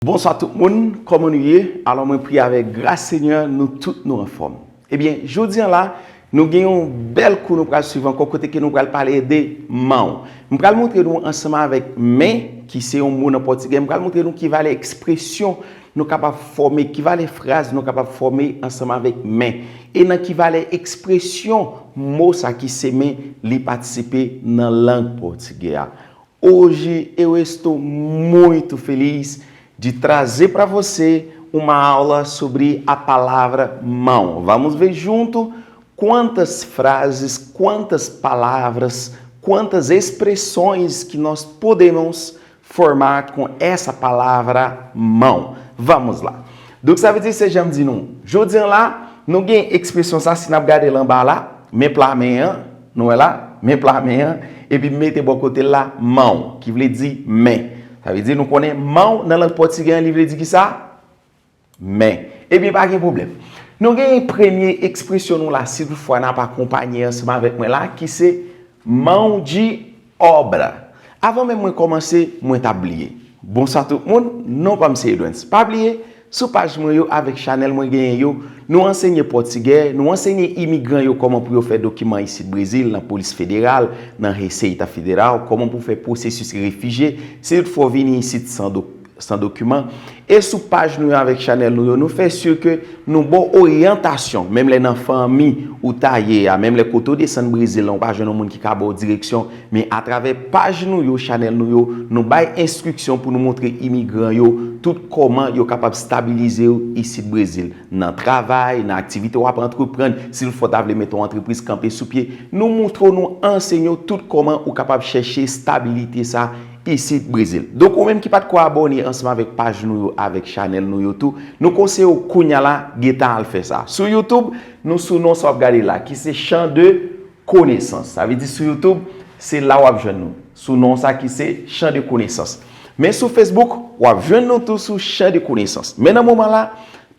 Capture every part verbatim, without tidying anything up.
Bonswa tout moun, kòman nou ye? Alò mwen priye avèk gras Senyè, nou tout nou anfòm. Ebyen, jodi a la, nou gen yon bèl kou nou pral swiv ankò kote ke nou pral pale de manw. M pral montre nou ansanm avèk men, ki se yon mo nan pòtigè, m pral montre nou ki valè ekspresyon nou kapab fòme, ki valè fraz nou kapab fòme ansanm avèk men. E nan ki valè ekspresyon mo sa ki se men li patisipe nan lang pòtigè a. Hoje eu estou muito feliz de trazer para você uma aula sobre a palavra mão. Vamos ver junto quantas frases, quantas palavras, quantas expressões que nós podemos formar com essa palavra mão. Vamos lá. Donk sa vle di se jan m di nou. Jodi a la, nou gen ekspresyon sa si n ap gade l anba la, men pla men an, nou wè la, men pla men an, epi m mete bò kote l la, manw, ki vle di men. Sa vle di nou konnen manw nan lang pòtigè an, li vle di ki sa? Men. Ebyen, pa gen pwoblèm. Nou gen premye ekspresyon nou la, si toutfwa n ap akonpanye ansanm avèk mwen la, ki se mão de obra. Avan menm mwen kòmanse, mwen t ap bliye. Bonswa tout moun, non pa m se Edwens. Pa bliye, sou paj mwen yo avèk chanèl mwen genyen yo, nou ansenye pòtigè, nou ansenye imigran yo kòman pou yo fè dokiman isit Brezil, nan polis federal, nan Receita Federal, kòman pou fè pwosesis refijye, si toutfwa w vini isit san do, san dokiman. E sou paj nou yo avèk chanèl nou yo, nou fè si ke nou ba w oryantasyon, menm lè nan fanmi ou ta ye a, menm lè kote w desann Brezil la, ou pa jwenn yon moun ki ka ba w direksyon, men atravè paj nou yo, chanèl nou yo, nou bay enstriksyon pou nou montre imigran yo tout kòman yo kapab stabilize yo isit Brezil, nan travay, nan aktivite w ap antreprann, si toutfwa w ta vle mete yon antrepriz kanpe sou pye, nou montre w, nou ansenye w tout kòman ou kapab chèche stabilite sa isit Brezil. Donk, ou menm ki pa t ko abòne ansanm avèk paj nou yo, avèk chanèl nou yo tou, nou konseye w kounye a la, gentan al fè sa. Sou YouTube, nou sou non sa w ap gade la, ki se Champ de Connaissances. Sa vle di sou YouTube, se la w ap jwenn nou. Sou non sa ki se Champ de Connaissances. Men sou Facebook, w ap jwenn nou tou sou Champ de Connaissances. Men nan moman la,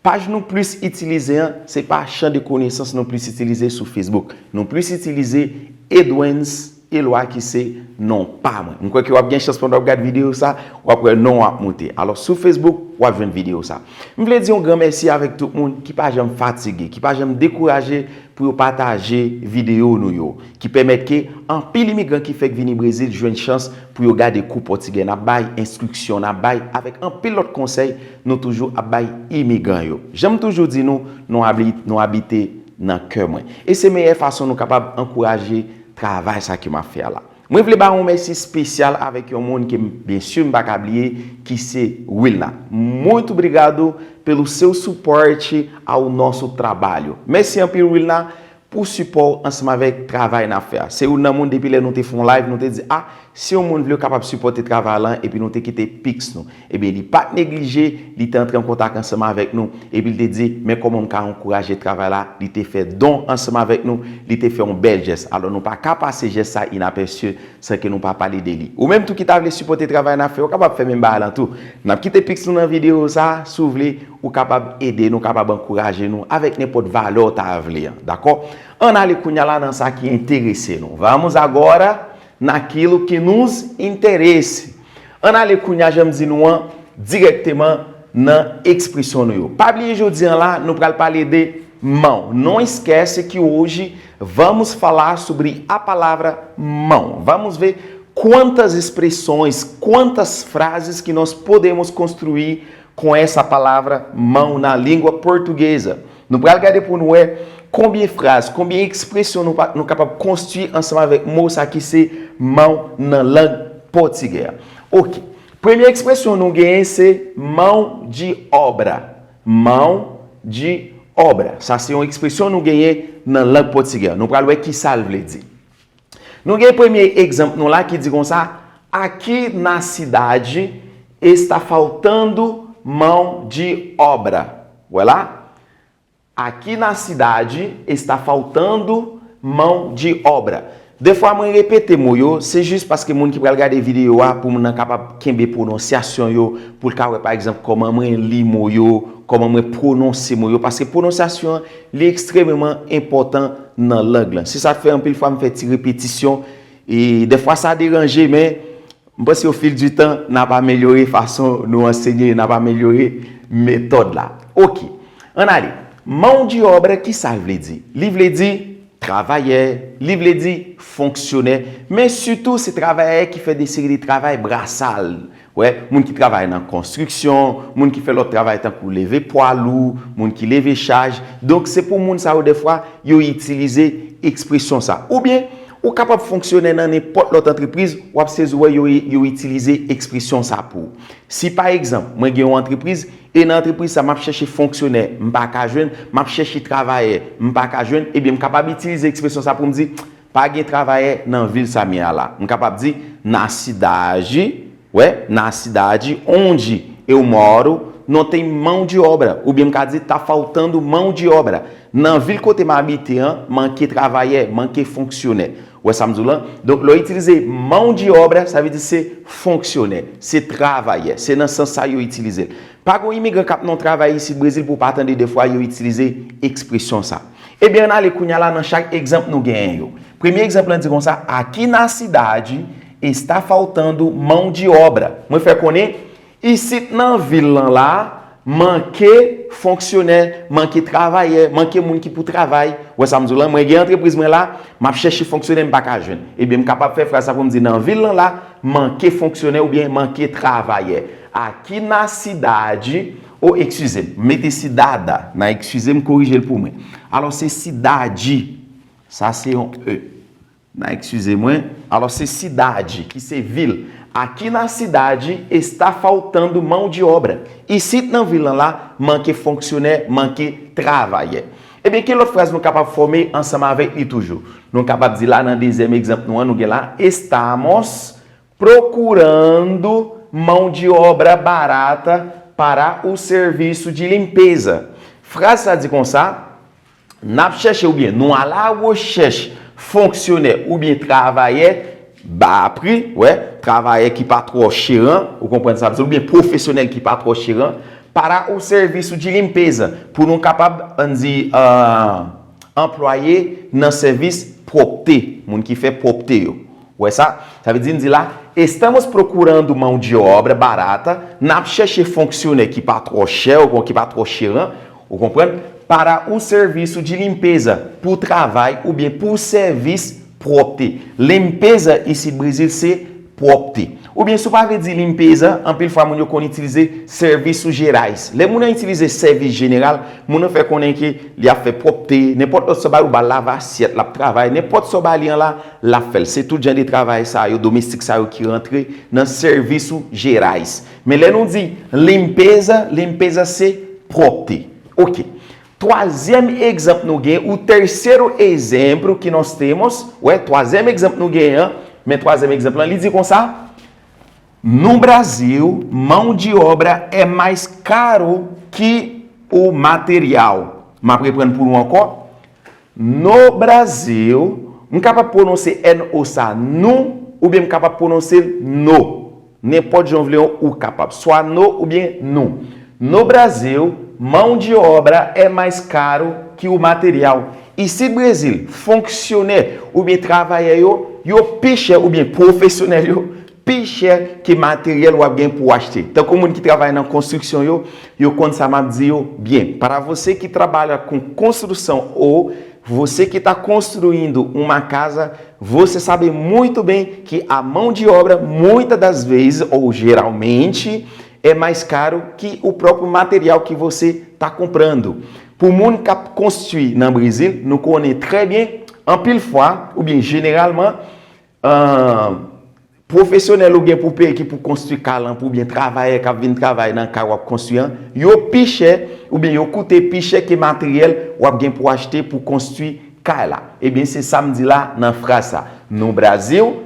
paj nou plis itilize an, se pa Champ de Connaissances nou plis itilize sou Facebook. Nou plis itilize Edwens Eloi ki se non pa mwen. M kwè ke w ap gen chans pandan w ap gade videyo sa, w ap wè non w ap monte. Alò, sou Facebook, w ap jwenn videyo sa. M vle di yon gran mèsi avèk tout moun ki pa janm fatige, ki pa janm dekouraje pou yo pataje videyo nou yo, ki pèmèt ke anpil imigran ki fèk vini Brezil jwenn chans pou yo gade kou pòtigè n ap bay, enstriksyon n ap bay, avèk anpil lòt konsèy nou toujou ap bay imigran yo. Jan m toujou di nou, nou abi-, nou abite nan kè mwen. E se meyè fason nou kapab ankouraje travay sa ke m ap fè a la. Mwen vle ba yon mèsi espesyal avèk yon moun ke m, byen si m pa ka bliye, ki se Wilna. Muito obrigado pelo seu suporte ao nosso trabalho. Mèsi anpil, Wilna, pou sipò w ansanm avèk travay n ap fè a. Se youn nan moun, depi lè nou te fè yon live, nou te di, a, si yon moun vle, yo kapab sipòte travay lan, epi nou te kite Pix nou. Ebyen, li pa t neglije, li te antre an kontak ansanm avèk nou, epi li te di, men kòman m ka ankouraje travay la, li te fè don ansanm avèk nou, li te fè yon bèl jès. Alò, nou pa ka pase jès sa inapèsi san ke nou pa pale de li. Ou menm tou ki ta vle sipòte travay n ap fè, ou kapab fè menm bagay lan tou. N ap kite Pix nou nan videyo sa, si w vle, ou kapab ede nou, kapab ankouraje nou avèk nenpòt valè w ta vle an, dakò? Ann ale kounye a la nan sa ki enterese nou. Vamos agora naquilo que nos interesse. Ann ale kounye a, jan m di nou an, dirèkteman nan ekspresyon nou yo. Pa bliye jodi a la, nou pral pale de mão. Não esquece que hoje vamos falar sobre a palavra mão. Vamos ver quantas expressões, quantas frases que nós podemos construir com essa palavra mão na língua portuguesa. Nou pral gade pou nou wè konbyen fraz, konbyen ekspresyon nou pa, nou kapab konstwi ansanm avèk mo sa ki se mão nan lang pòtigè a. Oke. Premye ekspresyon nou genyen se mão de obra. Mão de obra. Sa se yon ekspresyon nou genyen nan lang pòtigè a. Nou pral wè ki sa l vle di. Nou gen premye egzanp nou la ki di konsa, aqui na cidade está faltando mão de obra. Wè la? Aqui na cidade está faltando mão de obra. Defwa mwen repete mo yo, se jis paske moun ki pral gade videyo a, pou moun nan kapab kenbe pwononsyasyon yo, pou l ka wè, pa egzanp, kòman mwen li mo yo, kòman mwen pwononse mo yo, paske pwononsyasyon an, li ekstrememan enpòtan nan lang lan. Se sa k fè anpil fwa m fè ti repetisyon, e defwa sa deranje, men M panse au fil du temps, n ap amelyore fason nou ansenye, n ap amelyore metòd la. Ok, ann ale. Mão de obra, ki sa l vle di? Li vle di travayè, li vle di fonksyonè, men sitou se travayè ki fè de seri de travay bra sal. Wè, moun ki travay nan konstriksyon, moun ki fè lòt travay tankou leve pwa lou, moun ki leve chaj. Donk, se pou moun sa yo, dèfwa, yo itilize ekspresyon sa. Oubyen, ou kapab fonksyonè nan nenpòt lòt antrepriz, w ap sezi wè yo, yo itilize ekspresyon sa pou ou. Si, pa egzanp, mwen gen yon antrepriz, e nan antrepriz sa, m ap chèche fonksyonè, m pa ka jwenn, m ap chèche travayè, m pa ka jwenn, ebyen, m kapab itilize ekspresyon sa pou m di, pa gen travayè nan vil sa m ye a la. M kapab di, na cidade, wè, na cidade onde eu moro, não tem mão de obra. Oubyen m ka di, tá faltando mão de obra. Nan vil kote m abite an, manke travayè, manke fonksyonè. Wè sa m di w lan? Donk, lè w itilize mão de obra, sa vle di se fonksyonè, se travayè. Se nan sans sa yo itilize l. Pa gen yon imigran k ap nan yon travay isit Brezil pou w pa tande dèfwa yo itilize ekspresyon sa. Ebyen, ann ale kounye a la nan chak egzanp nou genyen yo. Premye egzanp lan di konsa, aqui na cidade está faltando mão de obra. Mwen fè konnen, isit nan vil lan la, manke fonksyonè, manke travayè, manke moun ki pou travay. Wè sa m di w lan, mwen gen antrepriz mwen la, m ap chèche fonksyonè, m pa ka jwenn. Ebyen, m kapab fè fraz sa pou m di, nan vil lan la, manke fonksyonè oubyen manke travayè. Aqui na cidade, o, eskize m, m mete cidada, nan eskize m, korije l pou mwen. Alò, se cidade, sa se yon E. Nan eskize mwen. Alò, se cidade, ki se vil. Aqui na cidade está faltando mão de obra. Isit nan vil lan la, manke fonksyonè, manke travayè. Ebyen, ki lòt fraz nou kapab fòme ansanm avèk li toujou? Nou kapab di la nan dezyèm egzanp nou an, nou gen la, estamos procurando mão de obra barata para o serviço de limpeza. Fraz sa di konsa, n ap chèche oubyen nou a la rechèch fonksyonè oubyen travayè ba pri, wè, travayè ki pa twò cheran, ou konprann sa m di, oubyen pwofesyonèl ki pa twò cheran, para o serviço de limpeza, pou nou kapab, ann di, euh, anplwaye nan sèvis pwòpte, moun ki fè pwòpte yo. Wè sa? Sa vle di, n di la, estamos procurando mão de obra barata, n ap chèche fonksyonè ki pa twò chè, ou ki pa twò cheran, ou konprann? Para o serviço de limpeza, pou travay oubyen pou sèvis pwòpte. Limpeza isit Brezil se pwòpte. Oubyen si w pa vle di limpeza, anpil fwa moun yo konn itilize serviços gerais. Lè moun nan itilize sèvis jeneral, moun nan fè konnen ke li ap fè pwòpte, nenpòt lòt sa w ba li, ou ba l lave asyèt, l ap travay, nenpòt sa w ba li an la, l ap fè l. Se tout jan de travay sa yo, domestik sa yo ki rantre nan serviços gerais. Men lè nou di limpeza, limpeza se pwòpte. Ok. Twazyèm egzanp nou gen, o terceiro exemplo que nós temos, wè, twazyèm egzanp nou gen an, men twazyèm egzanp lan, li di konsa, no Brasil, mão de obra é mais caro que o material. M ap reprann pou nou ankò. No Brasil, m kapab pwononse N O sa, nou, oubyen m kapab pwononse l no. Nenpòt jan w vle, ou kapab. Swa no oubyen nou. No Brasil, mão de obra é mais caro que o material. Isit Brezil, fonksyonè oubyen travayè yo, yo pi chè, oubyen pwofesyonèl yo, pi chè ke materyèl w ap gen pou w achte. Tankou moun ki travay nan konstriksyon yo, yo konn sa m ap di yo byen. Para você que trabalha com construção ou você que está construindo uma casa, você sabe muito bem que a mão de obra, muitas das vezes, ou geralmente, é mais caro que o próprio material que você está comprando. Pou moun k ap konstwi nan Brezil, nou konnen trè byen, anpil fwa, oubyen jeneralman, euh, pwofesyonèl ou gen pou peye ki pou konstwi kay lan pou oubyen travayè k ap vin travay nan kay w ap konstwi an, yo pi chè oubyen yo koute pi chè ke materyèl w ap gen pou achte pou konstwi kay la. Ebyen, se sa m di la nan fraz sa. No Brasil,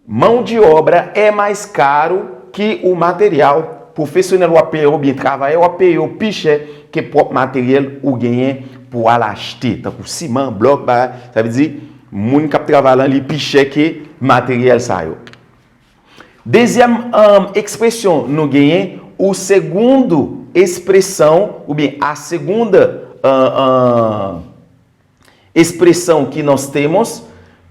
mão de obra é mais caro que o material. Pwofesyonèl w ap peye oubyen travayè w ap peye yo pi chè ke pwòp materyèl ou genyen pou al achte, tankou siman, blòk, bagay. Sa vle di, moun k ap travay lan, li pi chè ke materyèl sa yo. Dezyèm, um, ekspresyon nou genyen, ou segundo expressão, oubyen a segunda, uh, uh, expressão que nós temos,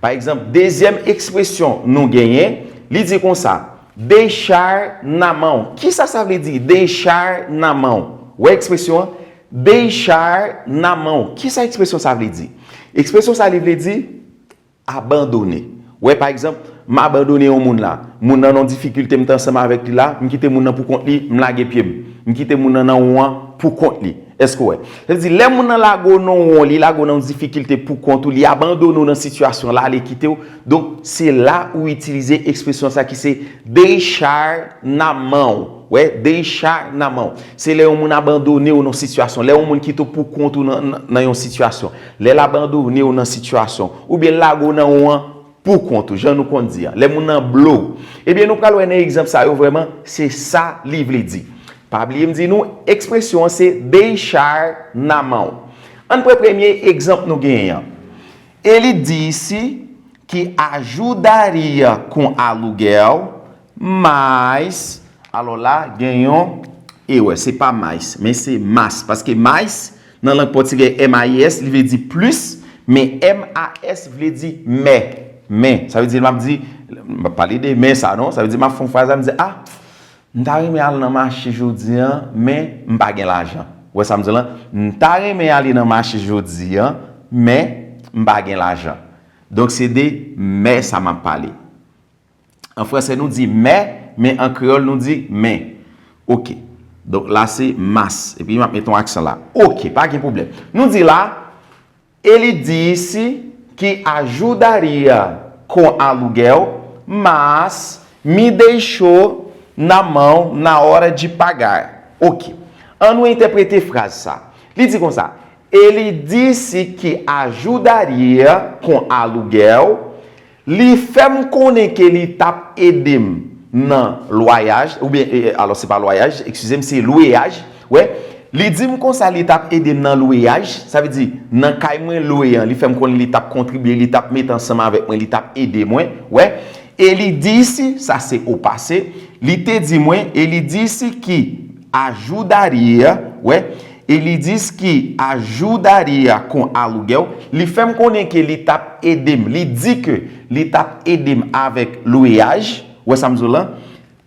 pa egzanp, dezyèm ekspresyon nou genyen, li di konsa, Deixar na mão. Kisa sa vle di? Deixar na mão. Wè ekspresyon an? Deixar na mão. Kisa ekspresyon sa vle di? Ekspresyon sa li vle di abandone. Wè, pa egzanp, m abandone yon moun la. Moun nan nan difikilte, m te ansanm avèk li la, m kite moun nan pou kont li, m lage pye m. M kite moun nan nan won an pou kont li. Èske w wè? Sa vle di, lè moun nan lage w nan won, li lage w nan yon difikilte pou kont ou, li abandone w nan sitiyasyon la, li kite w. Donk, se la ou itilize ekspresyon sa ki se deixar na mão. Wè, deixar na mão. Se lè yon moun abandone w nan sitiyasyon, lè yon moun kite w pou kont ou nan, nan, nan yon sitiyasyon, lè l abandone w nan sitiyasyon, oubyen l lage w nan won an pou kont ou, jan nou konn di a, lè moun nan blow. Ebyen, nou pral wè nan egzanp sa yo vrèman, se sa li vle di. Pa bliye m di nou, ekspresyon an se deixar na mão. Ann pran premye egzanp nou genyen an. Ele disse que ajudaria com aluguel, mas, alò la, gen yon erè, se pa mais, men se mas, paske mais, nan lang pòtigè, M A I S, li vle di plis, men M A S vle di mè. Men, sa vle di, m ap di, m ap pale de men sa, non? Sa vle di, m ap fè yon fraz la, m di, ah, m ta renmen al nan mache jodi an, men m pa gen lajan. Ou wè sa m di w lan? M ta renmen ale nan mache jodi an, men m pa gen lajan. Donk, se de mè sa m ap pale. An fransè, nou di mè, men an kreyòl, nou di men. Oke. Donk, la se mas. Epi, m ap met yon aksan la. Oke, pa gen pwoblèm. Nou di la, ele disse que ajudaria com aluguel, mas me deixou na mão na hora de pagar. Ok. An nou entèprete fraz sa. Li di konsa, ele disse que ajudaria com aluguel, li fè m konnen ke li t ap ede m nan lwayaj, oubyen, e, e, alò, se pa lwayaj, eskize m, se lweyaj. Wè, li di m konsa li t ap ede m nan lweyaj, sa vle di, nan kay mwen lwe an, li fè m konnen li t ap kontribye, li t ap met ansanm avèk mwen, li t ap ede mwen, wè. Ele disse, sa se o pase, li te di mwen, ele disse que ajudaria, wè, ele disse que ajudaria com aluguel, li fè m konnen ke li t ap ede m, li di ke li t ap ede m avèk lweyaj, wè sa m di w lan,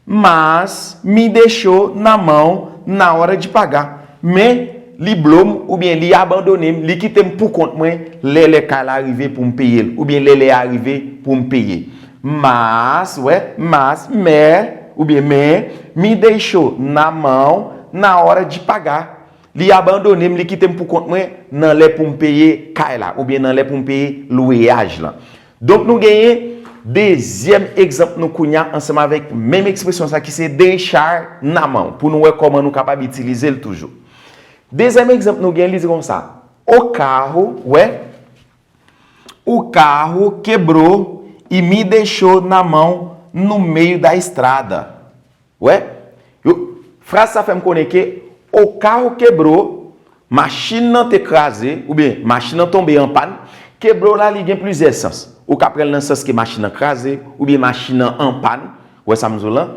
mas me deixou na mão na hora de pagar. Men, li blo m, oubyen li abandone m, li kite m pou kont mwen, lè lè kay la rive pou m peye l, oubyen lè lè a rive pou m peye. Mas, wè, mas, mè, oubyen men, me deixou na mão na hora de pagar. Li abandone m, li kite m pou kont mwen nan lè pou m peye kay la, oubyen nan lè pou m peye lweyaj lan. Donk, nou genyen dezyèm egzanp nou kounye a ansanm avèk menm ekspresyon sa ki se deixar na mão, pou nou wè kòman nou kapab itilize l toujou. Dezyèm egzanp nou gen, li di konsa, o carro, wè, o carro quebrou e me deixou na mão no meio da estrada. Wè, yo, fraz sa fè m konnen ke o carro quebrou, machin nan te kraze, oubyen machin nan tonbe an pàn. Quebrou la, li gen plizyè sans. Ou ka pran l nan sans ke machin nan kraze, oubyen machin nan an pàn. Wè sa m di w lan?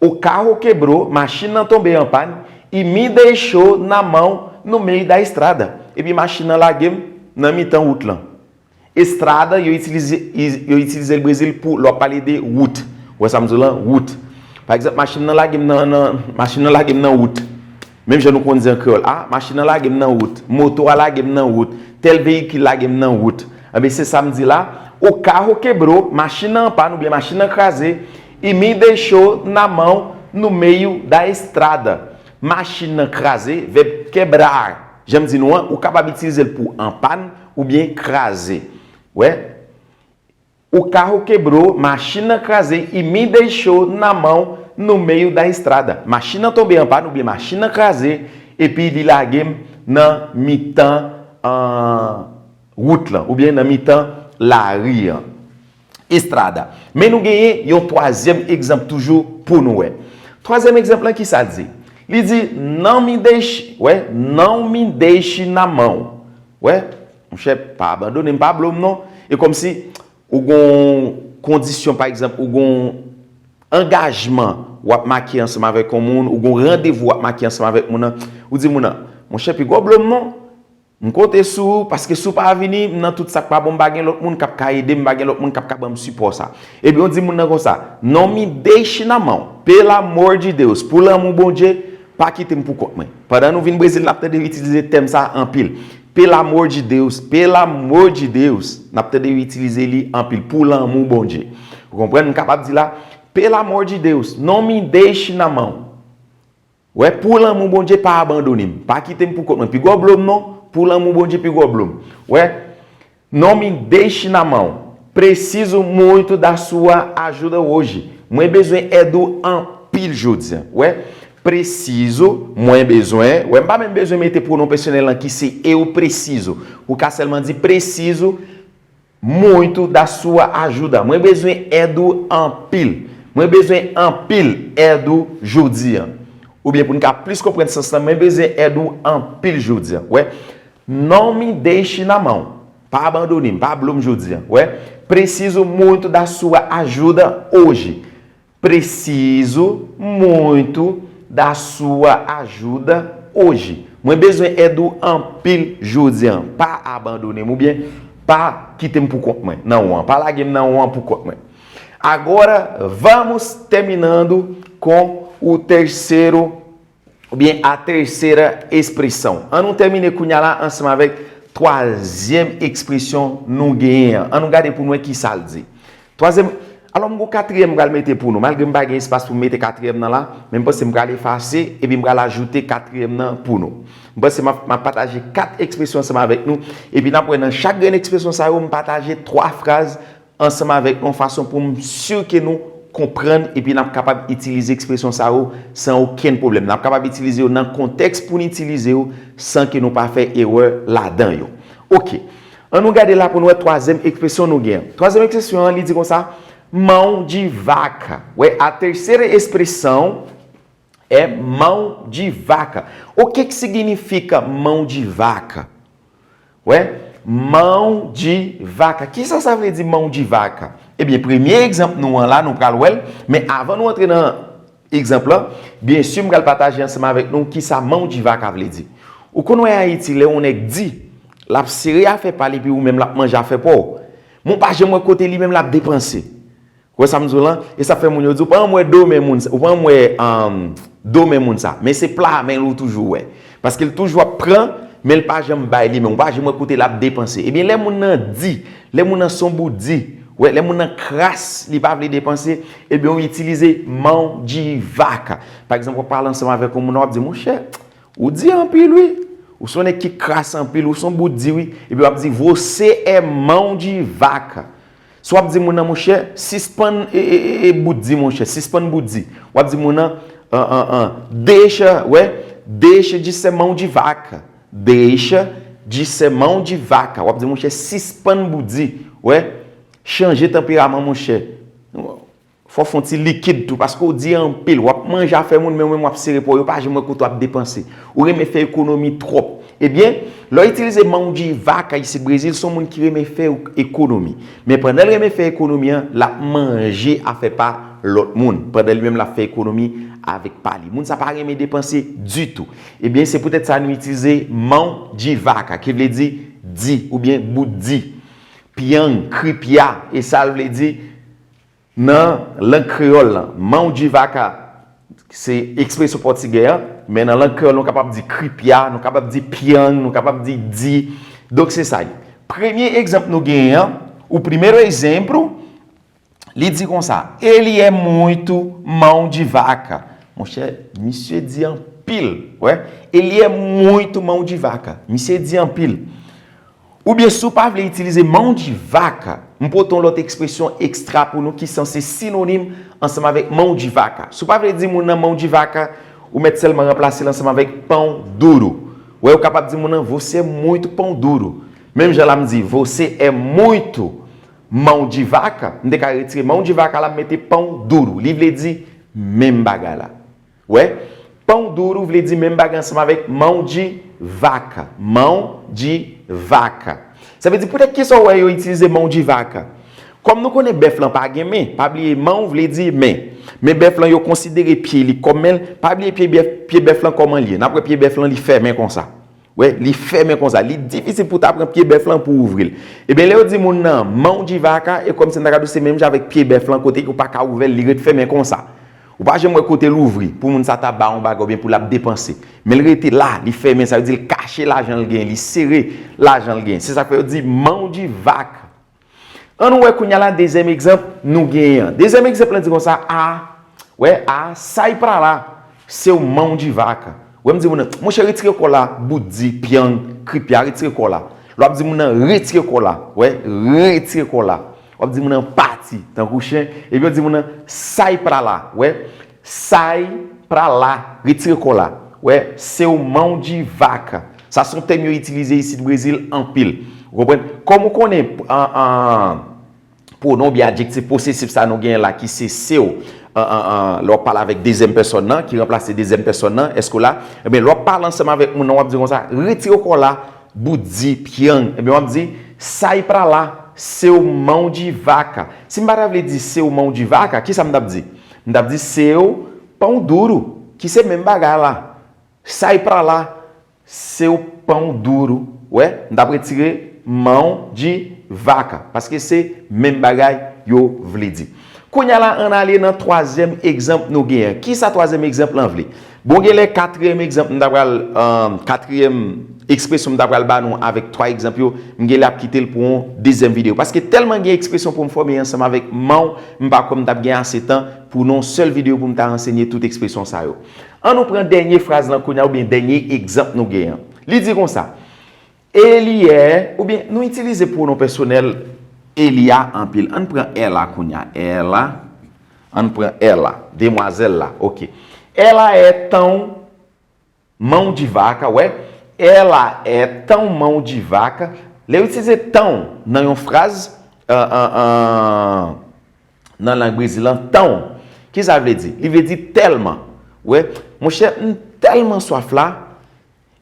O carro quebrou, machin nan tonbe an pàn, e me deixou na mão no meio da estrada. Epi machin nan lage m nan mitan wout lan. Estrada, yo itilize, yo itilize l Brezil pou lè w ap pale de wout. Ou wè sa m di w lan? Wout. Pa egzanp, machin nan lage m nan, nan, machin nan lage m nan wout. Menm jan nou konn di an kreyòl, ah, machin nan lage m nan wout. Moto a lage m nan wout. Tèl veyikil lage m nan wout. Enben, se sa m di la. O carro quebrou, machin nan an pàn oubyen machin nan kraze. E me deixou na mão no meio da estrada. Machin nan kraze, vèb quebrar. Jan m di nou an, ou kapab itilize l pou an pàn oubyen kraze. Wè. O carro quebrou, machin nan kraze, e me deixou na mão no meio da estrada. Machin nan tonbe an pàn oubyen machin nan kraze, epi li lage m nan mitan, an, wout lan, oubyen nan mitan lari an. Estrada. Men nou genyen yon twazyèm egzanp toujou pou nou wè. Twazyèm egzanp lan, kisa l di? Li di, não me deixe, wè, não me deixe na mão. Wè, monchè, pa abandone m, pa blo m non. E kòmsi ou gon kondisyon, pa egzanp, ou gon angajman w ap make ansanm avèk yon moun, ou gon randevou w ap make ansanm avèk moun nan, ou di moun nan, monchè, piga w blo m non. M konte sou ou, paske si w pa vini, m nan tout sa k pa bon, m pa gen lòt moun k ap ka ede m, m pa gen lòt moun k ap ka ban m sipò sa. Ebyen, w di moun nan konsa, não me deixe na mão, pelo amor de Deus, pou lanmou Bondye, pa kite m pou kont mwen. Pandan nou vin Brezil, n ap tande yo itilize tèm sa a anpil. Pelo amor de Deus, pelo amor de Deus, n ap tande yo itilize li anpil, pou lanmou Bondye. Ou konprann? M kapab di la, pelo amor de Deus, não me deixe na mão. Wè, pou lanmou Bondye, pa abandone m. Pa kite m pou kont mwen. Pi gwo blo m non, pou lanmou Bondye, pi gwo blo m. Wè, não me deixe na mão. Preciso muito da sua ajuda hoje. Mwen bezwen èd ou anpil jodi a. Wè, preciso, mwen bezwen. Wè, m pa menm bezwen mete pronon pèsonèl lan ki se eu preciso. Ou ka sèlman di preciso muito da sua ajuda. Mwen bezwen èd ou anpil. Mwen bezwen anpil èd ou jodi a. Oubyen pou n ka plis konprann sans lan, mwen bezwen èd ou anpil jodi a. Wè, não me deixe na mão. Pa abandone m, pa blo m jodi a. Wè, preciso muito da sua ajuda hoje. Preciso muito da sua ajuda hoje. Mwen bezwen èd ou anpil jodi a. Pa abandone m oubyen pa kite m pou kont mwen nan ou an. Pa lage m nan ou an pou kont mwen. Agora, vamos terminando com o terceiro oubyen a terceira expressão. An nou tèmine kounye a la ansanm avèk twazyèm ekspresyon nou genyen an. An nou gade pou n wè ki sa l di. Twazyèm, alò m gon katriyèm m pral mete pou nou. Malgre m pa gen espas pou m mete katriyèm nan la, men m panse m pral efase epi m pral ajoute katriyèm nan pou nou. M panse m ap, m ap pataje kat ekspresyon ansanm avèk nou. Epi n ap wè nan chak grenn ekspresyon sa yo, m pataje twa fraz ansanm avèk nou, fason pou m si ke nou konprann epi n ap kapab itilize ekspresyon sa yo san okenn pwoblèm. N ap kapab itilize yo nan kontèks pou n itilize yo san ke nou pa fè erè ladan yo. Oke. An nou gade la pou n wè twazyèm ekspresyon nou gen. Twazyèm ekspresyon an, li di konsa, mão de vaca. Wè, a terceira expressão é mão de vaca. O que que significa mão de vaca? Wè, mão de vaca. Kisa sa vle di mão de vaca? Ebyen, premye egzanp nou an la, nou pral wè l, men avan nou antre nan egzanp lan, byen si m pral pataje ansanm avèk nou kisa mão de vaca vle di. Ou konn wè Ayiti, lè yon nèg di, l ap sere afè pa l epi ou menm l ap manje afè pa w. Men w pa janm wè kote li menm l ap depanse. Ou wè sa m di w lan? E sa fè moun yo di, ou pa janm wè do men moun sa, ou pa janm wè um, do men moun sa. Men se pla men l ou toujou wè. Paske l toujou ap pran, men l pa janm bay li menm. Ou pa janm wè kote l ap depanse. Ebyen, lè moun nan di, lè moun nan se yon bout di, wè, lè moun nan kras, li pa vle depanse, ebyen, ou itilize mão de vaca. Pa egzanp, w ap pale ansanm avèk yon moun, w ap di, monchè, ou di anpil, wi. Ou se yon nèg ki kras anpil, ou se yon bout di, wi. Epi w ap di, você é mão de vaca. Si w ap di moun nan, monchè, sispann e, e, e, e bout di, monchè, sispann bout di. W ap di moun nan, an, an, an, deixa, wè, deixa de ser mão de vaca. Deixa de ser mão de vaca. W ap di, monchè, sispann bout di, wè, chanje tanperaman, monchè. Fò w fè yon ti likid tou, paske w di anpil, w ap manje afè moun, men w menm w ap sere pa w, yo pa janm wè kote w ap depanse. Ou renmen fè ekonomi twòp. Ebyen, lè w itilize mão de vaca isit Brezil, se yon moun ki renmen fè ekonomi. Men pandan l renmen fè ekonomi an, l ap manje afè pa lòt moun. Pandan li menm l ap fè ekonomi avèk pa li. Moun sa pa renmen depanse ditou. Ebyen, se poutèt sa nou itilize mão de vaca, ki vle di di oubyen bout di. Pyang, kripya, e sa l vle di, nan lang kreyòl lan, mão de vaca, se ekspresyon pòtigè an, men nan lang kreyòl, nou kapab di kripya, nou kapab di pyang, nou kapab di di. Donk, se sa ye. Premye egzanp nou genyen an, o primeiro exemplo, li di konsa, ele é muito mão de vaca. Monchè, misye di anpil, wè. Ele é muito mão de vaca. Misye di anpil. Oubyen si w pa vle itilize mão de vaca, m pote yon lòt ekspresyon ekstra pou nou ki sanse sinonim ansanm avèk mão de vaca. Si w pa vle di moun nan mão de vaca, ou mèt sèlman ranplase l ansanm avèk pão duro. Wè, ou kapab di moun nan, você é muito pão duro. Menm jan la m di, você é muito mão de vaca, m te ka retire mão de vaca la, m mete pão duro. Li vle di menm bagay la. Wè, pão duro vle di menm bagay ansanm avèk mão de vaca. Mão de vaca. Sa vle di poutèt kisa w wè yo itilize mão de vaca? Kòm nou konnen bèf lan pa gen men, pa bliye mão vle di men. Men bèf lan yo konsidere pye li kòm men, pa bliye pye bèf, pye bèf lan kòman li ye. N ap wè pye bèf lan li fèmen konsa. Wè, li fèmen konsa. Li difisil pou w ta pran pye bèf lan pou w ouvri l. Ebyen, lè yo di moun nan mão de vaca, e kòmsi n ta ka di w se menm jan avèk pye bèf lan, kote ke w pa ka ouvè l, li ret fèmen konsa. Ou pa janm wè kote l ouvri pou moun sa ta ba yon bagay oubyen pou l ap depanse. Men l rete la, li fèmen, sa vle di l kache lajan l gen, li sere lajan l gen. Se sa k fè yo di mão de vaca. Ann nou wè kounye a la dezyèm egzanp nou genyen an. Dezyèm egzanp lan di konsa, a, wè, a, sai pra lá, seu mão de vaca. Wè, m di moun nan, monchè, retire kò w la, bout di, pyang, kripya, retire kò w la. Lè w ap di moun nan, retire kò w la, wè, retire kò w la. W ap di moun nan, pati, tankou chen, epi w di moun nan, sai pra lá, wè, sai pra lá, retire kò w la, wè, seu mão de vaca. Sa se yon tèm yo itilize isit Brezil anpil. Ou konprann? Kòm ou konnen, an, an, pwonon oubyen adjektif posesif sa nou genyen la ki se seu, an, an, an, lè w ap pale avèk dezyèm pèsòn nan, ki ranplase dezyèm pèsòn nan, èske w la? Ebyen, lè w ap pale ansanm avèk moun nan, w ap di konsa, retire kò w la, bout di, pyang. Ebyen, w ap di, sai pra lá, seu mão de vaca. Si m pa ta vle di seu mão de vaca, kisa m t ap di? M t ap di seu pão duro, ki se menm bagay la. Sai pra lá, seu pão duro. Wè, m t ap retire mão de vaca, paske se menm bagay yo vle di. Kounye a la, ann ale nan twazyèm egzanp nou genyen. Kisa twazyèm egzanp lan vle? Bon, genlè katriyèm egzanp, m ta pral, um, katriyèm ekspresyon m ta pral ba nou avèk twa egzanp yo, m genlè ap kite l pou yon dezyèm videyo. Paske tèlman gen ekspresyon pou m fòme ansanm avèk mão, m pa kwè m t ap gen ase tan pou nan yon sèl videyo pou m ta ansenye tout ekspresyon sa yo. Ann nou pran dènye fraz lan kounye a, oubyen dènye egzanp nou genyen an. Li di konsa, ele é, oubyen nou itilize pwonon pèsonèl ele a anpil. Ann pran ela kounye a. Ela, ann pran ela, demwazèl la, ok. Ela é tão mão de vaca, wè. Ela é tão mão de vaca. Lè yo itilize tão nan yon fraz, an, an, an, nan lang Brezil lan, tão, ki sa vle di? Li vle di tèlman. Wè, monchè, m tèlman swaf la,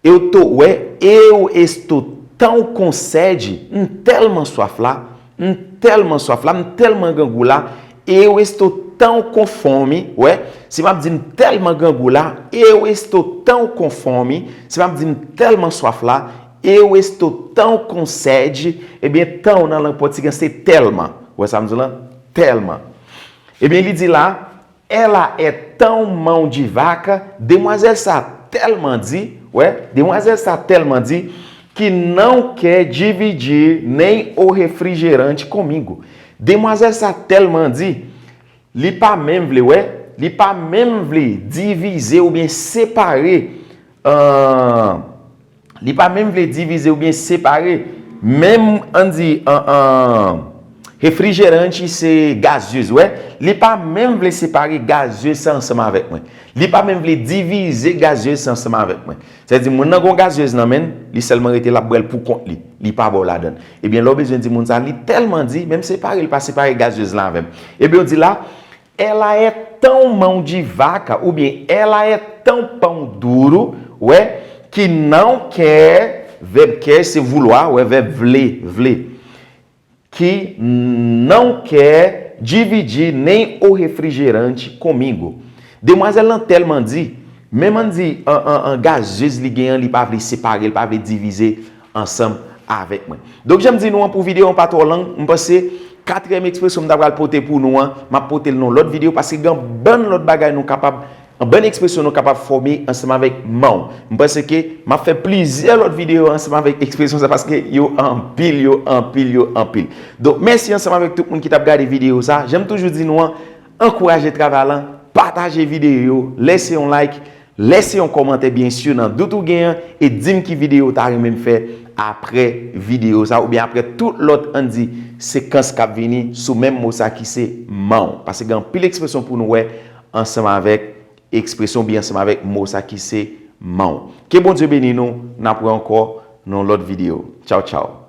eu tô, wè, eu estou tão com sede, m tèlman swaf la, m tèlman swaf la, m tèlman grangou la, eu estou tão com fome, wè, si m ap di m tèlman grangou la, eu estou tão com fome, si m ap di m tèlman swaf la, eu estou tão com sede, ebyen, tão nan lang pòtigè se tèlman. Wè sa m di w lan? Tèlman. Ebyen, li di la, ela é tão mão de vaca, demwazèl sa tèlman di, wè, demwazèl sa tèlman di, que não quer dividir nem o refrigerante comigo. Demwazèl sa tèlman di, li pa menm vle, wè, li pa menm vle divize oubyen separe, an, li pa menm vle divize oubyen separe, menm, ann di, an, an, refrigerante se gazyez, wè, li pa menm vle separe gazyez sa ansanm avèk mwen. Li pa menm vle divize gazyez sa ansanm avèk mwen. Sa vle di, moun nan gon gazyez nan men l, li sèlman rete l ap bwè l pou kont li. Li pa ba w ladan l. Ebyen, lè w bezwen di moun sa, li tèlman di, menm separe l pa separe gazyez la avè m. Ebyen, w di la, ela é tão mão de vaca, oubyen ela é tão pão duro, wè, que não quer, vèb quer se vouloir, wè, vèb vle, vle. Que não quer dividir nem o refrigerante comigo. Demwazèl lan tèlman di, menm ann di, an, an, an gazyez li genyen, li pa vle separe, li pa vle divize ansanm avèk mwen. Donk, jan m di nou an, pou videyo an pa twò long, m panse katriyèm ekspresyon m ta pral pote pou nou an, m ap pote l nan lòt videyo, paske gen yon bann lòt bagay nou kapab, yon bann ekspresyon nou kapab fòme ansanm avèk mão. M panse ke m ap fè plizyè lòt videyo ansanm avèk ekspresyon sa, paske yo anpil, yo anpil, yo anpil. Donk, mèsi ansanm avèk tout moun ki t ap gade videyo sa. Jan m toujou di nou an, ankouraje travay lan, pataje videyo yo, lèse yon like, lèse yon kòmantè, byen si nan dout ou genyen, e di m ki videyo w ta renmen m fè apre videyo sa, oubyen apre tout lòt, ann di, sekans k ap vini sou menm mo sa ki se mão. Paske gen anpil ekspresyon pou nou wè ansanm avèk ekspresyon, oubyen ansanm avèk mo sa ki se mão. Ke Bondye beni nou, n ap wè ankò nan yon lòt videyo. Tchaw, tchaw.